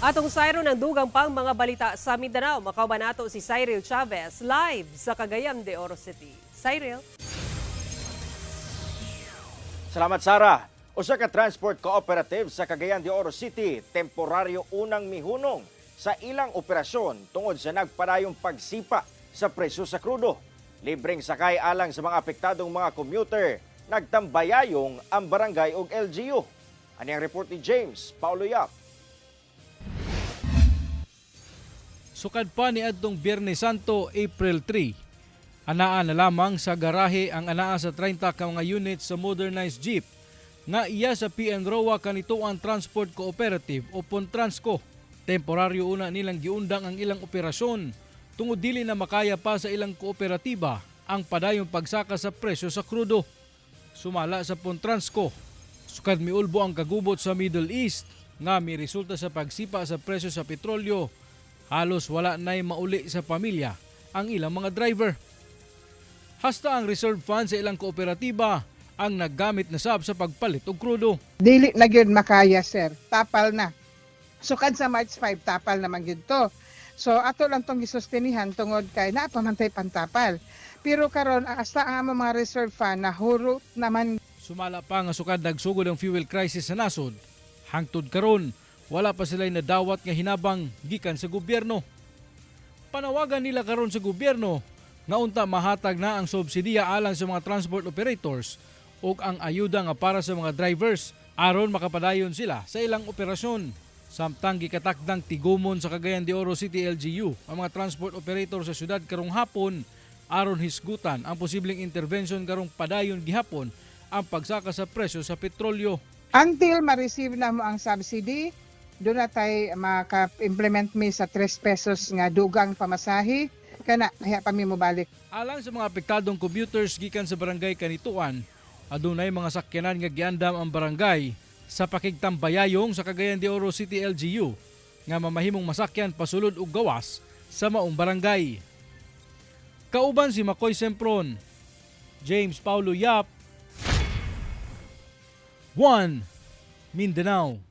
Atong sayron ang dugang pang mga balita sa Mindanao. Makauban nato si Cyril Chavez live sa Cagayan de Oro City. Cyril? Salamat, Sara. Usa ka transport cooperative sa Cagayan de Oro City temporaryo unang mihunong sa ilang operasyon tungod sa nagpadayong pagsipa sa presyo sa krudo. Libreng sakay alang sa mga apektadong mga commuter, nagtambayayong ang barangay ug LGU. Ani ang report ni James Paulo Yap. Sukad pa ni adtong Biyernes Santo, April 3. Anaa na lamang sa garahe ang anaa sa 30 ka mga unit sa modernized jeep nga iya sa PN Roa Canitoan Transport Cooperative o Pontransco. Temporaryo una nilang giundang ang ilang operasyon tungod dili na makaya pa sa ilang kooperatiba ang padayong pagsaka sa presyo sa krudo. Sumala sa Pontransco, sukad miulbo ang kagubot sa Middle East nga miresulta sa pagsipa sa presyo sa petrolyo, halos wala na'y mauli sa pamilya ang ilang mga driver. Hasta ang reserve fund sa ilang kooperatiba ang naggamit na sab sa pagpalit og krudo. Dili na gyud makaya, sir. Tapal na. Sukad sa March 5, tapal naman gyud to. So ato lang tong gisustenihan tungod kay naa pa man tay pantapal. Pero karon hasta ang among mga reserve fund nahurot naman. Sumala pa nga sukad nagsugod ang fuel crisis sa nasod, hangtod karon wala pa sila'y nadawat nga hinabang gikan sa gobyerno. Panawagan nila karon sa gobyerno nga unta mahatag na ang subsidiya alang sa mga transport operators ug ang ayuda nga para sa mga drivers aron makapadayon sila sa ilang operasyon. Samtang gikatakdang tigumon sa Cagayan de Oro City LGU ang mga transport operator sa syudad karong hapon aron hisgutan ang posibleng intervention karong padayon gihapon ang pagsaka sa presyo sa petrolyo. Until ma-receive na mo ang subsidy, doon na tay maka-implement mi sa 3 pesos nga dugang pamasahe kana kaya pa mi mobalik. Alang sa mga apektadong commuters gikan sa barangay Canitoan, adunay mga sakyanan nga giandam ang barangay sa pakigtambayayong sa Cagayan de Oro City LGU nga mamahimong masakyan pasulod og gawas sa maong barangay. Kauban si Makoy Sempron, James Paulo Yap, 1 Mindanao.